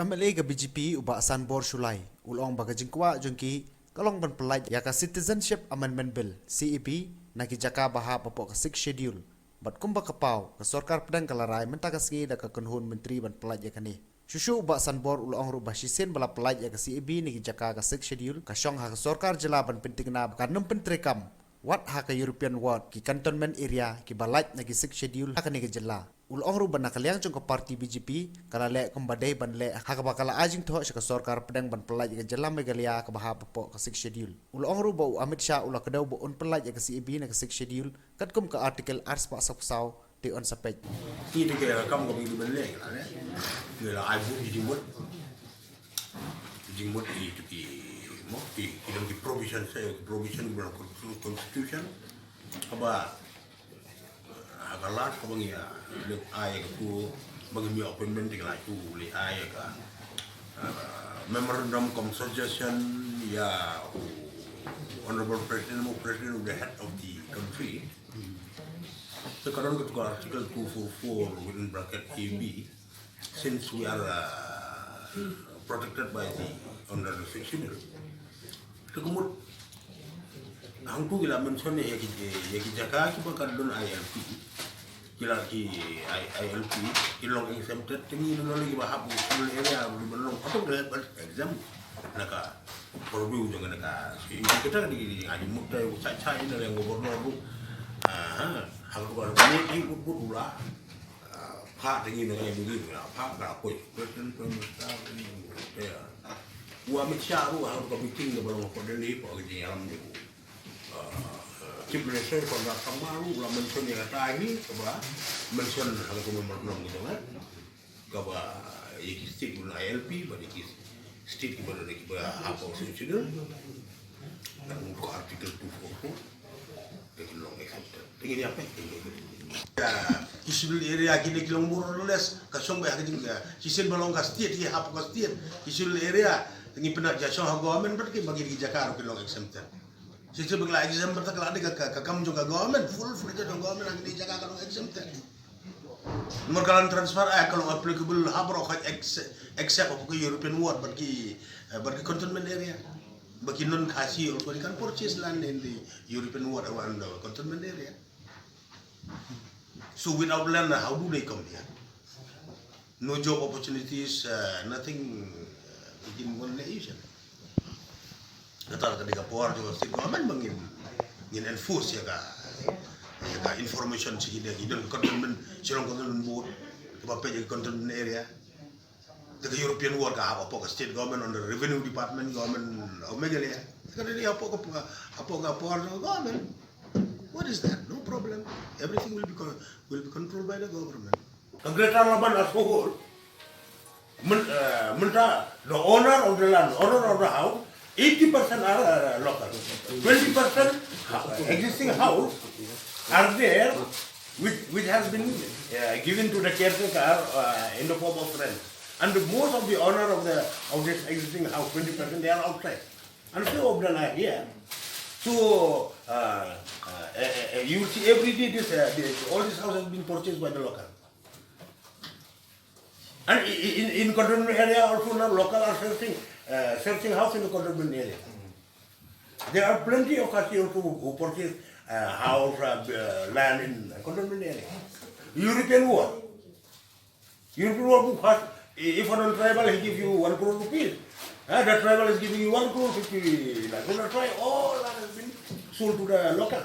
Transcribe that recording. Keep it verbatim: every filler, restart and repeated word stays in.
M L A ka B J P u Bah Sanbor Shullai u la ong ba ka jingkwah jong ki ka long ban pyllait ïa ka Citizenship Amendment Bill, C A B, na ki jaka ba hap hapoh ka Sixth Schedule. Bad kumba ka paw, ka sorkar pdeng ka la rai mynta ka sngi da ka kynhun myntri ban pyllait ïa kane. Shuh shuh u Bah Sanbor u la ong ruh ba shisien ba la pyllait ïa ka C A B na ki jaka ka Sixth Schedule, ka shong ha ka sorkar jylla ban pyntikna ba kan ym pyntreikam wat ha ka European Ward, ki cantonment area kiba lait na ki Sixth Schedule ha kane ka jylla. U la ong ruh ba na ka liang jong ka party B J P ka la leh kumba dei ban leh ha kaba ka la ai jingthoh sha ka sorkar pdeng ban pyllait ïa ka jylla Meghalaya kaba hap hapoh ka Sixth Schedule. U la ong ruh ba u Amit Shah u la kdew ba un pyllait ïa ka C A B na ka Sixth Schedule katkum ka Article ar spah saw phew saw te un sa peit. Ki te ki kam ka bang ki ban leh, ki la leh. Ki la ai bud ki jingmut. Ki jingmut ki tu ki mo ki ki dang ki provision sa ki provision ki ban constitution. Kaba ha ka lad ka bang ïa leh ai ka tu bang ïa appointment ki la tu leh ai ka, uh, memorandum cum suggestion ïa u Honorable President, mo President of the head of the country. Te ka don ka tu ka Article two four four within bracket A B, since we are, uh, protected by the under the Sixth Schedule. Te ka mut hangtu ki la mention ïa ki, ïa ki jaka kiba ka don I L P. Ki la ki I-, I L P ki long exempted, te ngi nong leh kiba hap schedule area, kiba long automatic ban exempt na ka purview jong ka. Kita ka dei ka jingmut, te u Chacha ïa u Governor ruh, ah, ha ka tu ka mut i ut ut u la, ah, phah, te ngi nong leh, ngi la phah ka poi President, Prime Minister, te, ah, u Amit Shah ruh ha ka meeting kaba long hapoh Delhi, hapoh ka jingïalam jong u, ah, Chief Minister Conrad Sangma ruh u la mention ïa kata hi, kaba mention ha ka tu memorandum ka jong, eh. Kaba ïa ki state kiba don I L P bad ïa ki state kiba don, kiba hapoh Sixth Schedule. Nang u Article two four four. Te ki long exempted. Te ngin ïa peit. Ïa ki schedule area kine ki long more or less ka shong beit ha ka jing, ïa, shisien ba long ka state, ki hapoh ka state. Ki schedule area, te ngi pynah ïa shong ha government bad ki, ba ki jaka ruh ki long exempted. Shisien ba ki la exempt bad ka la dei ka, ka, ka kam jong ka government, full fledged jong government, ha kine ki jaka ka long exempted. Namar ka long transfer, eh, ka long applicable ha baroh ka ex-, except of ka European Ward, bad ki, eh, bad ki cantonment area. Bad ki non-Khasi also they can purchase land in the European Ward and the cantonment area. So without land, how do they come here? No job opportunities, uh, nothing, uh, within one nation. Kata ka dei ka power jong ka state government ba ngin, ngin enforce ïa ka, ïa ka information sha ki dei ki don cantonment, Shillong Cantonment Board, kiba peit ïa ka cantonment area. Te ka European Ward ka hap hapoh ka state government under revenue department, government of Meghalaya. Te ka dei hapoh ka, hapoh ka power jong ka government. What is that? No problem. Everything will be con-, will be controlled by the government. Ka Greater Laban as a whole, myn-, uh, mynta, the owner of the land, owner of the house, eighty percent are, uh, local. Twenty percent ha-, existing house are there, which, which has been, uh, given to the caretaker, uh, in the form of rent. And the most of the owner of the, of this existing house, twenty percent, they are outside. And few of them are here. So, uh, uh, uh, uh, you see every day this, uh, this, all this house has been purchased by the local. And i-, i-, in, in cantonment area also now local are searching, uh, searching house in the cantonment area. There are plenty of Khasi also who, who purchase, uh, house, uh, b-, uh, land in cantonment area. European Ward. European Ward first, i-, if a non-tribal, he give you one crore rupees. Uh, the tribal is giving you one crore fifty lakhs. So that's why all land has been sold to the local.